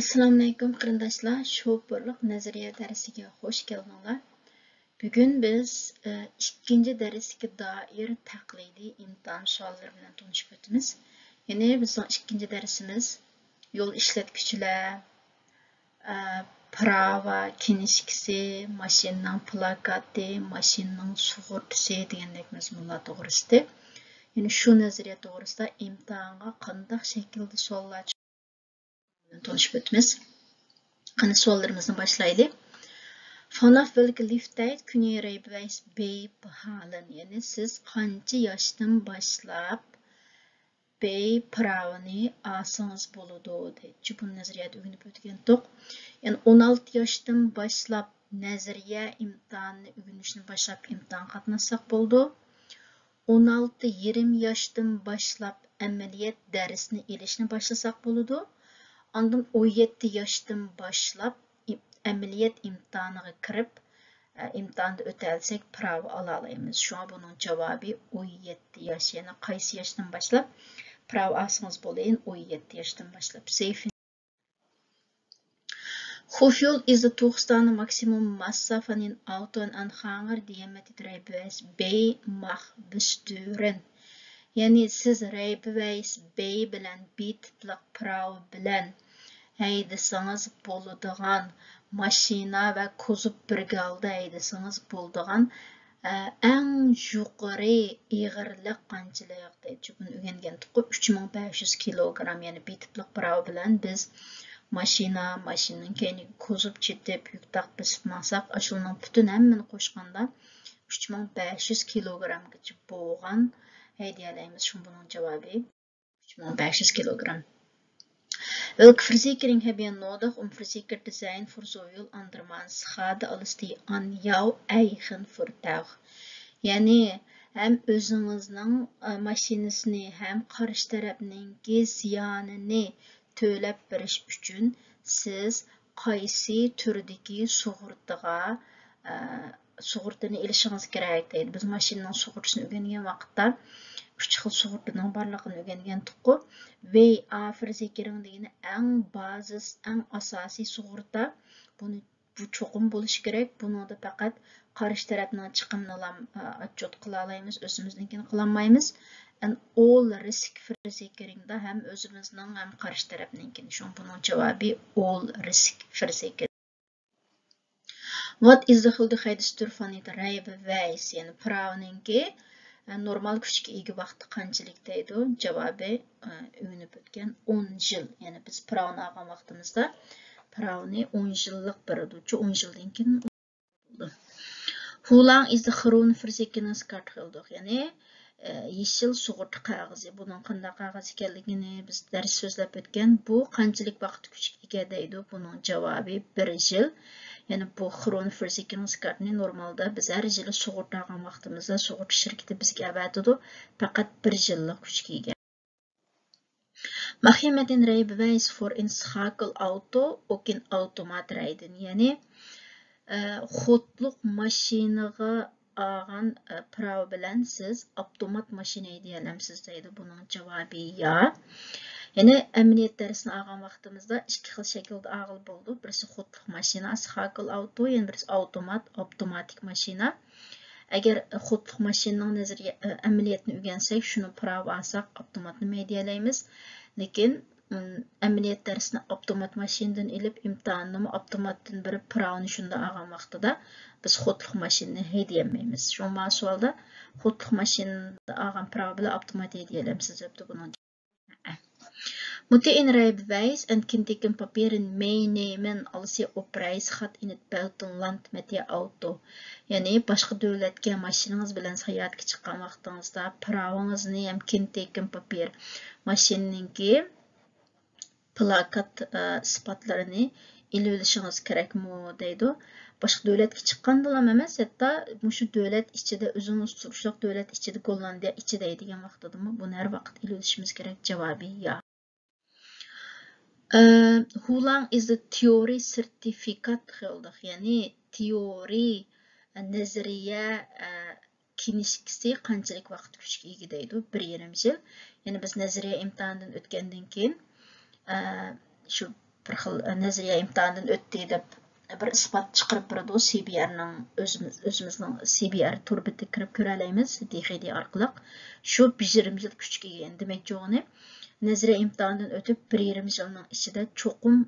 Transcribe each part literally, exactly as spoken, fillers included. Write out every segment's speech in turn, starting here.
ئەسسالامۇئەلەيكۇم قېرىنداشلار، شوپۇرلۇق نەزەرىيە دەرسىگە خۇش كەلدىڭلار. بۈگۈن بىز، ئە، ئىككىنچى دەرسكە دائىر تەقلىدىي ئىمتىھان سوئاللىرى بىلەن تونۇشۇپ ئۆتىمىز. يەنى بىزنىڭ ئىككىنچى دەرسىمىز يول ئىشلەتكۈچىلەر، ئە، پىراۋا كىنىشكىسى، ماشىنىنىڭ پلاكاتى، ماشىنىنىڭ سۇغۇرتىسى دېگەندەك مەزمۇنلار توغرىسىدا. يەنى شۇ نەزەرىيە توغرىسىدا ئىمتىھانغا قانداق شەكىلدە سوئاللار تونۇشۇپ ئۆتىمىز. قېنى سوئاللىرىمىزنى باشلايلى. Vanaf welke leeftijd kun je rijbewijs B halen؟ يەنى سىز قانچە ياشتىن باشلاپ B پىراۋىنى ئالسىڭىز بولىدۇ دەيدۇ. بۇنى نەزەرىيەدە ئۆگىنىپ ئۆتكەنتۇق. يەنى ئون ئالتە ياشتىن باشلاپ نەزەرىيە ئىمتىھانىنى ئۆگىنىشنى باشلاپ ئىمتىھان قاتناشساق بولىدۇ. ئون ئالتە يېرىم ياشتىن باشلاپ ئەمەلىيەت دەرسىنى ئېلىشنى باشلىساق بولىدۇ. ئاندىن ئون يەتتە ياشتىن باشلاپ ئىم-، ئەمەلىيەت ئىمتىھانىغا كىرىپ، ئە، ئىمتىھاندا ئۆتەلىسەك، پىراۋا ئالالايمىز. شۇڭا بۇنىڭ جاۋابى ئون يەتتە ياش، يەنى قايسى ياشتىن باشلاپ پىراۋا ئالسىڭىز بولىدۇ، ئون يەتتە ياشتىن باشلاپ. Safe. Hoeveel is de toegestane maximum massa van een auto en aanhanger die je met het rijbewijs B mag besturen؟ يەنى سىز rijbewijs B بىلەن، B تىپلىق پىراۋا بىلەن ھەيدىسىڭىز بولىدىغان ماشىنا ۋە كوزۇپ بىرگە ھالدا ھەيدىسىڭىز بولىدىغان، ئە، ئەڭ يۇقىرى ئېغىرلىق قانچىلىك دەيدۇ. بۇنى ئۆگەنگەنتۇققۇ، ئۈچ مىڭ بەش يۈز كىلوگرام، يەنى B تىپلىق پىراۋا بىلەن بىز ماشىنا، ماشىنىنىڭ كەينىگە كوزۇپ چېتىپ، يۈك تاقىپ بېسىپ ماڭساق، ئاشۇنىڭ پۈتۈن ھەممىنى قوشقاندا ئۈچ مىڭ بەش يۈز كىلوگرامغىچە بولغان ھەيدىيەلەيمىز. شۇڭا بۇنىڭ جاۋابى ئۈچ مىڭ بەش يۈز كىلوگرام. Welke verzekering heb je nodig om verzekerd te zijn voor zowel andermans schade als die aan jouw eigen voertuig؟ يەنى ھەم ئۆزىڭىزنىڭ، ئە، ماشىنىسىنى ھەم قارشى تەرەپنىڭكى زىيانىنى تۆلەپ بېرىش ئۈچۈن سىز قايسى تۈردىكى سۇغۇرتىغا، ئە، سۇغۇرتىنى ئېلىشىڭىز كېرەك دەيدۇ. بىز ماشىنىنىڭ سۇغۇرتىسىنى ئۆگەنگەن ۋاقىتتا ئۈچ خىل سۇغۇرتىنىڭ بارلىقىنى ئۆگەنگەنتۇققۇ. ۋەي ئا فىرزېكىرىڭ دېگىنى ئەڭ بازىس، ئەڭ ئاساسىي سۇغۇرتا. بۇنى، بۇ چوقۇم بولۇشى كېرەك. بۇنىڭدا پەقەت قارشى تەرەپنىڭ چىقىمىنىلا، ئە، ئوتچوت قىلالايمىز، ئۆزىمىزنىڭكىنى قىلالمايمىز. ئەن ئول رىسك فىرزېكىرىڭدا ھەم ئۆزىمىزنىڭ ھەم قارشى تەرەپنىڭكىنى. شۇڭا بۇنىڭ جاۋابى ئول رىسك فىرزېكىرىڭ. Wat is de geldigheidsduur van het rijbewijs؟ يەنى پىراۋىنىڭكى، ئە، نورمال كۈچكە ئىگە ۋاقتى قانچىلىك دەيدۇ. جاۋابى، ئە، ئۆگىنىپ ئۆتكەن ئون يىل. يەنى بىز پىراۋىنى ئالغان ۋاقتىمىزدا پىراۋىنى ئون يىللىق بېرىدۇچۇ، ئون يىلدىن كېيىن بولىدۇ. Hoe lang is de groene verzekeringscard geldig؟ يەنى، ئە، يېشىل سۇغۇرتا قەغىزى. بۇنىڭ قانداق قەغەز ئىكەنلىكىنى بىز دەرس سۆزلەپ ئۆتكەن. بۇ قانچىلىك ۋاقىت كۈچكە ئىگە دەيدۇ؟ بۇنىڭ جاۋابى بىر يىل. يەنى بۇ خرون فرسىكىنىڭ سكارتنى نورمالدا بىز ھەر يىلى سۇغۇرتا ئالغان ۋاقتىمىزدا سۇغۇرتا شىركىتى بىزگە ئەۋەتىدۇ. پەقەت بىر يىللىق كۈچكە ئىگە. Mag je met een rijbewijs voor een schakelauto ook een automaat rijden؟ يەنى، ئە، خوتلۇق ماشىنىغا ئالغان، ئە، پىراۋا بىلەن سىز ئاپتومات ماشىنا ھەيدىيەلەمسىز دەيدۇ. بۇنىڭ جاۋابى يا. يەنى ئەمەلىيەت دەرسىنى ئالغان ۋاقتىمىزدا ئىككى خىل شەكىلدە ئالغىلى بولىدۇ. بىرسى خوتلۇق ماشىنا، سخاكل ئاۋتو، يەنە بىرسى ئاپتومات، ئاپتوماتىك ماشىنا. ئەگەر خوتلۇق ماشىنىنىڭ نەزەرىيە، ئە، ئەمەلىيەتنى ئۆگەنسەك، شۇنى پىراۋا ئالساق، ئاپتوماتنى ھەيدىيەلەيمىز. لېكىن، ئىم، ئەمەلىيەت دەرسىنى ئاپتومات ماشىنىدىن ئېلىپ، ئىمتىھاننىمۇ ئاپتوماتتىن بېرىپ، پىراۋىنى شۇنداق ئالغان ۋاقتىدا بىز خوتلۇق ماشىنىنى ھەيدىيەلمەيمىز. شۇڭا مانا سوئالدا خوتلۇق ماشىنىدا ئالغان پىراۋا بىلەن ئاپتومات ھەيدىيەلەمسىز دەپتۇ بۇنىڭ. Moet je een rijbewijs en kentekenpapieren meenemen als je op reis gaat in het buitenland met je auto؟ يەنى باشقا دۆلەتكە ماشىنىڭىز بىلەن ساياھەتكە چىققان ۋاقتىڭىزدا پىراۋىڭىزنى ھەم كېنتېكېن پاپىر، ماشىنىنىڭكى پلاكات، ئە، ئىسپاتلىرىنى ئېلىۋېلىشىڭىز كېرەكمۇ دەيدۇ. باشقا دۆلەتكە چىققاندىلا ئەمەس، ھەتتا مۇشۇ دۆلەت ئىچىدە، ئۆزىڭىز تۇرۇشلۇق دۆلەت ئىچىدە، گوللاندىيە ئىچىدە دەيدىغان ۋاقتىدىمۇ بۇنى ھەر ۋاقىت ئېلىۋېلىشىمىز كېرەك. جاۋابى يا. ئە، Hoe lang is de theorie certificaat geldig؟ يەنى تېئورىي، ئە، نەزەرىيە، ئە، كىنىشكىسى قانچىلىك ۋاقىت كۈچكە ئىگە دەيدۇ؟ بىر يېرىم يىل. يەنى بىز نەزەرىيە ئىمتىھانىدىن ئۆتكەندىن كېيىن، ئە، شۇ بىر خىل نەزەرىيە ئىمتىھانىدىن ئۆتتى دەپ بىر ئىسپات چىقىرىپ بېرىدۇ. سى بى ئارنىڭ ئۆزىمىز، ئۆزىمىزنىڭ سى بى ئار تور بېتىگە كىرىپ كۆرەلەيمىز، دى خې دى ئارقىلىق. شۇ بىر يېرىم يىل كۈچكە ئىگە. دېمەكچى بولغىنى، نەزەرىيە ئىمتىھانىدىن ئۆتۈپ، بىر يېرىم يىلنىڭ ئىچىدە چوقۇم،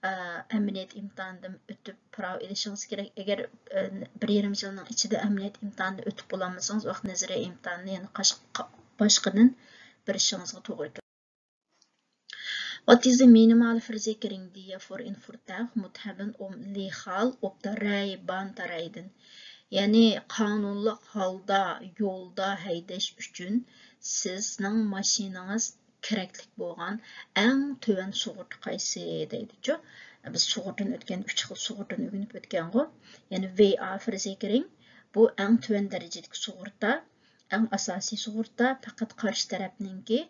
ئە، ئەمەلىيەت ئىمتىھانىدىن ئۆتۈپ پىراۋا ئېلىشىڭىز كېرەك. ئەگەر، ئە، بىر يېرىم يىلنىڭ ئىچىدە ئەمەلىيەت ئىمتىھانىنى ئۆتۈپ بولالمىسىڭىز، ئۇ ۋاقىت نەزەرىيە ئىمتىھانىنى يەنە قاش-، قا-، باشقىدىن بېرىشىڭىزغا توغرا كېلىدۇ. What is the minimal Verzekerung, die je voor invoertuig moet hebben om legaal op de rijbaan te rijden? يەنى قانۇنلۇق ھالدا يولدا ھەيدەش ئۈچۈن سىزنىڭ ماشىنىڭىز كېرەكلىك بولغان ئەڭ تۆۋەن سۇغۇرتا قايسى دەيدىچۇ. بىز سۇغۇرتىنى ئۆتكەن، ئۈچ خىل سۇغۇرتىنى ئۆگىنىپ ئۆتكەنغۇ. يەنى ۋې ئا فىرزېكرىڭ، بۇ ئەڭ تۆۋەن دەرىجىدىكى سۇغۇرتا، ئەڭ ئاساسىي سۇغۇرتا، پەقەت قارشى تەرەپنىڭكى،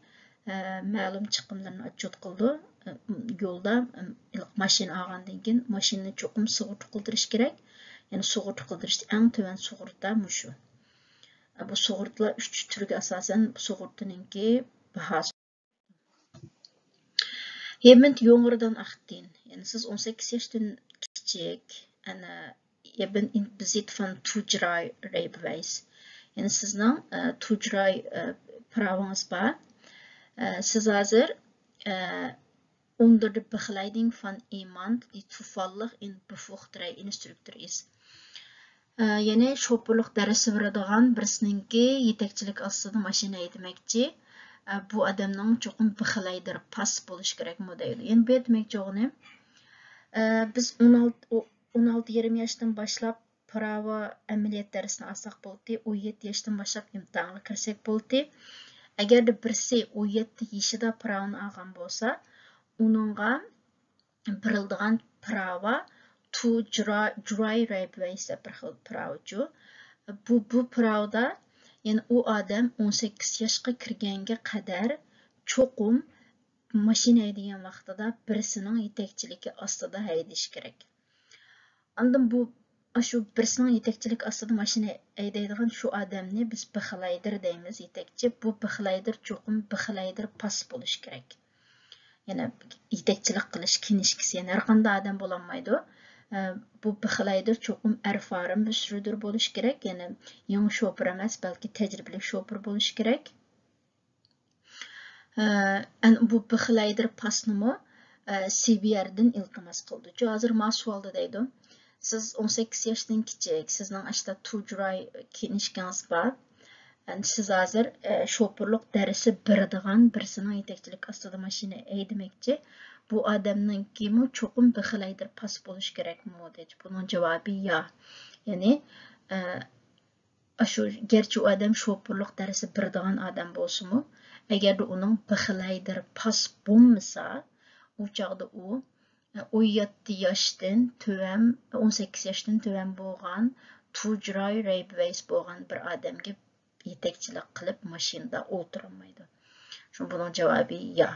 ئە، مەلۇم چىقىملىرىنى ئوتچوت قىلىدۇ. ئە، يولدا، ئە، ماشىنا ئالغاندىن كېيىن ماشىنىنى چوقۇم سۇغۇرتا قىلدۇرۇش كېرەك. يەنى سۇغۇرتا قىلدۇرۇشتا ئەڭ تۆۋەن سۇغۇرتا مۇشۇ. بۇ سۇغۇرتىلار ئۈچ تۈرگە ئاساسەن، سۇغۇرتىنىڭكى باھاسى. Hebben jongeren dan achttien. يەنى سىز ئون سەككىز ياشتىن كىچىك، ئەنە، hebben in bezit van toedraairijbewijs. يەنى سىزنىڭ، ئە، toedraai، ئە، پىراۋىڭىز بار. ئە، سىز ھازىر، ئە، onder de begeleiding van iemand die toevallig een bevoegd rijinstructeur is. ئە، يەنى شوپۇرلۇق دەرسى بېرىدىغان بىرسىنىڭكى يېتەكچىلىك ئاستىدا ماشىنا ھەيدىمەكچى. ئە، بۇ ئادەمنىڭ چوقۇم بېخلەيدېر پاس بولۇشى كېرەكمۇ دەيدۇ. يەنى بۇ يەردە دېمەكچى بولغىنى، ئە، بىز ئون ئالتە، ئو-، ئون ئالتە يېرىم ياشتىن باشلاپ پىراۋا ئەمەلىيەت دەرسىنى ئالساق بولاتتى، ئون يەتتە ياشتىن باشلاپ ئىمتىھانغا كىرسەك بولاتتى. ئەگەردە بىرسى ئون يەتتە يېشىدا پىراۋىنى ئالغان بولسا، ئۇنىڭغا بېرىلىدىغان پىراۋا، تو جۇراي، جۇراي رەيبىۋەيس دەپ بىر خىل پىراۋىچۇ. بۇ، بۇ پىراۋىدا، يەنى ئۇ ئادەم ئون سەككىز ياشقا كىرگەنگە قەدەر چوقۇم ماشىنا ھەيدىگەن ۋاقتىدا بىرسىنىڭ يېتەكچىلىكى ئاستىدا ھەيدىشى كېرەك. ئاندىن بۇ، ئاشۇ بىرسىنىڭ يېتەكچىلىك ئاستىدا ماشىنا ھەيدەيدىغان شۇ ئادەمنى بىز بىخلەيدىر دەيمىز، يېتەكچى. بۇ بىخلەيدىر چوقۇم بىخلەيدىر پاس بولۇشى كېرەك. يەنە يېتەكچىلىك قىلىش كىنىشكىسى، يەنى ھەر قانداق ئادەم بولالمايدۇ. ئە، بۇ بىخلەيدىر چوقۇم ئەرفارىن بىر سۈرۈدۈر بولۇشى كېرەك، يەنى يېڭى شوپۇر ئەمەس، بەلكى تەجرىبىلىك شوپۇر بولۇشى كېرەك. ئە، ئەن-، بۇ بىخلەيدىر پاسنىمۇ، ئە، سى بى ئاردىن ئىلتىماس قىلدى. چۈ ھازىر ما سوئالدا دەيدۇ، سىز ئون سەككىز ياشتىن كىچىك، سىزنىڭ ئاشتا تۇجراي كىنىشكىڭىز بار. ئەن سىز ھازىر، ئە، شوپۇرلۇق دەرسى بېرىدىغان بىرسىنىڭ يېتەكچىلىك ئاستىدا ماشىنا ھەيدىمەكچى. بۇ ئادەمنىڭكىمۇ چوقۇم بىخلەيدىر پاس بولۇشى كېرەكمۇ دەيدۇ. بۇنىڭ جاۋابى يا. يەنى، ئە، ئاشۇ گەرچە ئۇ ئادەم شوپۇرلۇق دەرسى بېرىدىغان ئادەم بولسىمۇ، ئەگەردە ئۇنىڭ بىخلەيدىر پاس بولمىسا، ئۇ چاغدا ئۇ ئون يەتتە ياشتىن تۆۋەن، ئون سەككىز ياشتىن تۆۋەن بولغان تۇجراي رەيبىۋەيس بولغان بىر ئادەمگە يېتەكچىلىك قىلىپ ماشىنىدا ئولتۇرالمايدۇ. شۇڭا بۇنىڭ جاۋابى يا.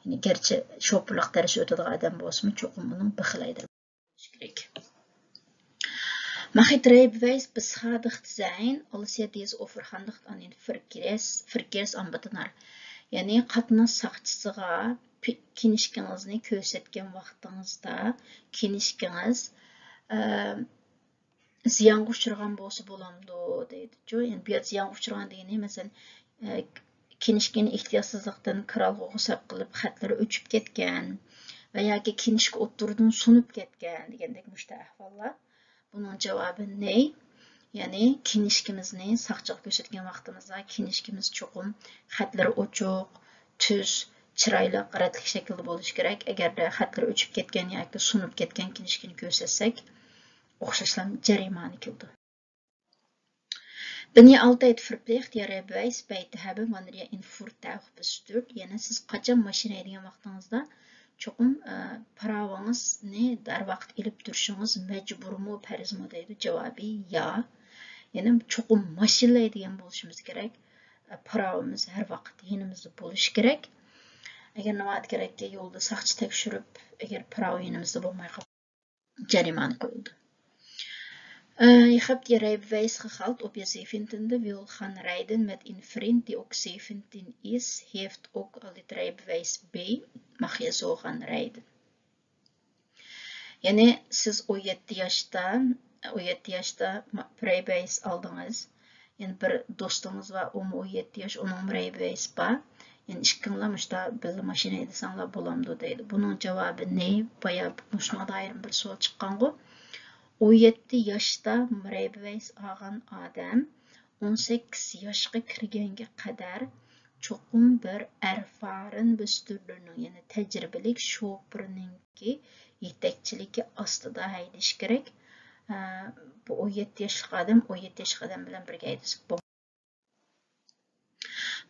يەنى گەرچە شوپۇرلۇق دەرسى ئۆتىدىغان ئادەم بولسىمۇ، چوقۇم ئۇنىڭ بىخلەيدىر بولۇشى كېرەك. Mag het rijbewijs beschadigd zijn als je deze overhandigt aan een verkeers-, verkeersambtenaar. يەنى قاتناش ساقچىسىغا پى-، كىنىشكىڭىزنى كۆرسەتكەن ۋاقتىڭىزدا كىنىشكىڭىز، ئە، زىيانغا ئۇچرىغان بولسا بولامدۇ دەيدىچۇ. يەنى بۇ يەردە زىيانغا ئۇچرىغان دېگىنى، مەسىلەن، ئە، كىنىشكىنى ئېھتىياتسىزلىقتىن كىرئالغۇغا سەپ قىلىپ خەتلىرى ئۆچۈپ كەتكەن ۋە ياكى كىنىشكا ئوتتۇرىدىن سۇنۇپ كەتكەن دېگەندەك مۇشۇنداق ئەھۋاللار. بۇنىڭ جاۋابى نەي. يەنى كىنىشكىمىزنى ساقچىغا كۆرسەتكەن ۋاقتىمىزدا كىنىشكىمىز چوقۇم خەتلىرى ئوچۇق، تۈز، چىرايلىق، رەتلىك شەكىلدە بولۇشى كېرەك. ئەگەردە خەتلىرى ئۆچۈپ كەتكەن ياكى سۇنۇپ كەتكەن كىنىشكىنى كۆرسەتسەك، ئوخشاشلا جەرىمانە كېلىدۇ. Ben je altijd verplicht je rijbewijs bij te hebben wanneer je een voertuig bestuurt. يەنى سىز قاچان ماشىنا ھەيدىگەن ۋاقتىڭىزدا چوقۇم، ئە، پىراۋىڭىزنى ھەر ۋاقىت ئېلىپ تۇرۇشىڭىز مەجبۇرمۇ، پەرزمۇ دەيدۇ. جاۋابى يا. يەنى چوقۇم ماشىنا ھەيدىگەن بولۇشىمىز كېرەك. ئە، پىراۋىمىز ھەر ۋاقىت يېنىمىزدا بولۇشى كېرەك. ئەگەر ناۋادا كېرەككە يولدا ساقچى تەكشۈرۈپ، ئەگەر پىراۋ يېنىمىزدا بولماي قالسا، جەرىمانە قويۇلىدۇ. ئە، je hebt je rijbewijs gehaald of je zeventiende wil gaan rijden met een vriend die ook zeventien is, heeft ook al het rijbewijs bij, mag je zo gaan rijden. يەنى سىز ئون يەتتە ياشتا، ئون يەتتە ياشتا رەيبەيس ئالدىڭىز. يەنى بىر دوستىڭىز بار، ئۇمۇ ئون يەتتە ياش، ئۇنىڭمۇ رەيبەيسى بار. يەنى ئىككىڭلار مۇشتا بىللە ماشىنا ھەيدىسەڭلار بولامدۇ دەيدۇ. بۇنىڭ جاۋابى نى؟ بايا مۇشۇنىڭغا دائىر بىر سوئال چىققانغۇ. ئون يەتتە ياشتا رەيبەيس ئالغان ئادەم ئون سەككىز ياشقا كىرگەنگە قەدەر چوقۇم بىر ئەرفارىن بىستۈرلىرىنىڭ، يەنى تەجرىبىلىك شوپۇرنىڭكى يېتەكچىلىكى ئاستىدا ھەيدىشى كېرەك. ئە، بۇ ئون يەتتە ياشلىق ئادەم ئون يەتتە ياشلىق ئادەم بىلەن بىرگە ھەيدىسە بولمايدۇ.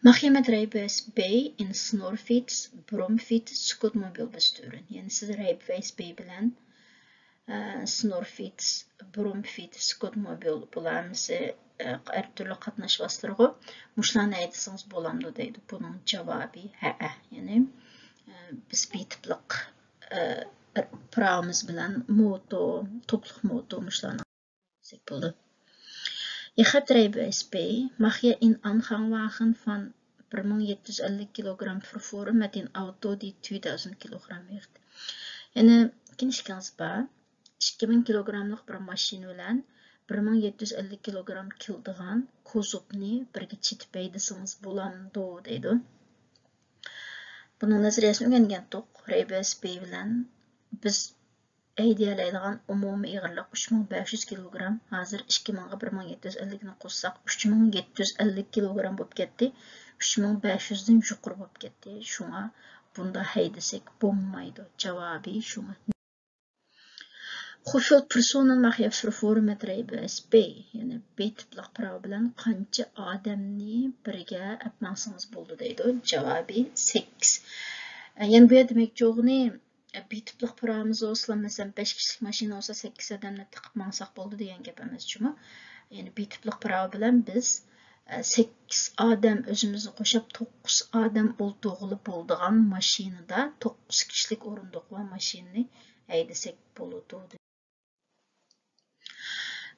Mache mit Rijbewijs B in snorfiets, bromfiets, scootmobiel besturen. يەنى سىز رەيبەيس بى بىلەن، ئە، سنورفىتس، برومفىتس، سكوتموبىل، بۇلار ھەممىسى، ئە، ھەر تۈرلۈك قاتناش ۋاسىتىلىرىغۇ. مۇشۇلارنى ھەيدىسىڭىز بولامدۇ دەيدۇ. بۇنىڭ جاۋابى ھەئە. يەنى، ئە، بىز بىر تىپلىق، ئە، پىراۋىمىز بىلەن موتو، توپلۇق موتو مۇشۇلارنى ئالساق بولىدۇ. Ihr habt Rijbewijs B, mag je in aanhangwagen van بىر مىڭ يەتتە يۈز ئەللىك كىلوگرام vervoeren met een auto die tweeduizend kilogram weegt. يەنى كىنىشكىڭىز بار، ئىككى مىڭ كىلوگراملىق بىر ماشىنا بىلەن بىر مىڭ يەتتە يۈز ئەللىك كىلوگرام كېلىدىغان كوزۇپنى بىرگە چېتىپ ھەيدىسىڭىز بولامدۇ دەيدۇ. بۇنىڭ نەزەرىيەسىنى ئۆگەنگەنتۇق. رەيبەيس بى بىلەن بىز ھەيدىيەلەيدىغان ئومۇمىي ئېغىرلىق ئۈچ مىڭ بەش يۈز كىلوگرام. ھازىر ئىككى مىڭغا بىر مىڭ يەتتە يۈز ئەللىكنى قوشساق، ئۈچ مىڭ يەتتە يۈز ئەللىك كىلوگرام بولۇپ كەتتى. ئۈچ مىڭ بەش يۈزدىن يۇقىرى بولۇپ كەتتى. شۇڭا بۇنداق ھەيدىسەك بولمايدۇ. جاۋابى شۇڭا. Hoeveel personen mag je vervoeren met rijbewijs B? يەنى بى تىپلىق پىراۋا بىلەن قانچە ئادەمنى بىرگە ئەپ ماڭسىڭىز بولىدۇ دەيدۇ. جاۋابى سەككىز. يەنى بۇ يەردە دېمەكچى بولغىنى، بى تىپلىق پىراۋىمىز بولسىلا، مەسىلەن، بەش كىشىلىك ماشىنا بولسا، سەككىز ئادەمنى تىقىپ ماڭساق بولىدۇ دېگەن گەپ ئەمەس جۇمۇ. يەنى بى تىپلىق پىراۋا بىلەن بىز، ئە، سەككىز ئادەم، ئۆزىمىزنى قوشۇپ توققۇز ئادەم ئولتۇرغىلى بولىدىغان ماشىنىدا، توققۇز كىشىلىك ئورۇندۇق بار ماشىنىنى ھەيدىسەك بولىدۇ.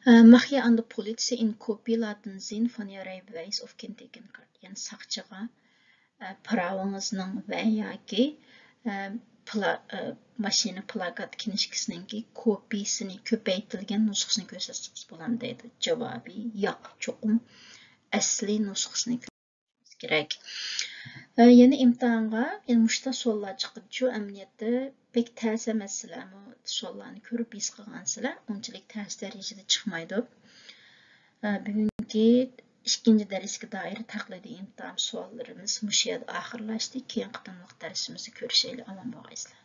ئە، ماخيە ئاندا پولىتسى ئىن كوپىي لاتىن زىن فانيا رەيبەيس ئوف كېنتېكېن كارت. يەنى ساقچىغا، ئە، پىراۋىڭىزنىڭ ۋە ياكى، ئە، پلا-، ئە، ماشىنا پلاكات كىنىشكىسىنىڭكى كوپىيىسىنى، كۆپەيتىلگەن نۇسخىسىنى كۆرسەتسىڭىز بولامدۇ دەيدۇ. جاۋابى ياق، چوقۇم ئەسلىي نۇسخىسىنى كۆرسىتىش كېرەك. ئە، يەنە ئىمتىھانغا، يەنە مۇشتا سوئاللار چىقىدىچۇ، ئەمەلىيەتتە بەك تەس ئەمەس سىلەرمۇ سوئاللارنى كۆرۈپ ھېس قىلغانسىلەر، ئۇنچىلىك تەس دەرىجىدە چىقمايدۇ. ئە، بۈگۈنكى ئىككىنچى دەرسكە دائىر تەقلىدىي ئىمتىھان سوئاللىرىمىز مۇشۇ يەردە ئاخىرلاشتى. كېيىنكى قېتىملىق دەرسىمىزدە كۆرۈشەيلى. ئامان بولغايسىلەر.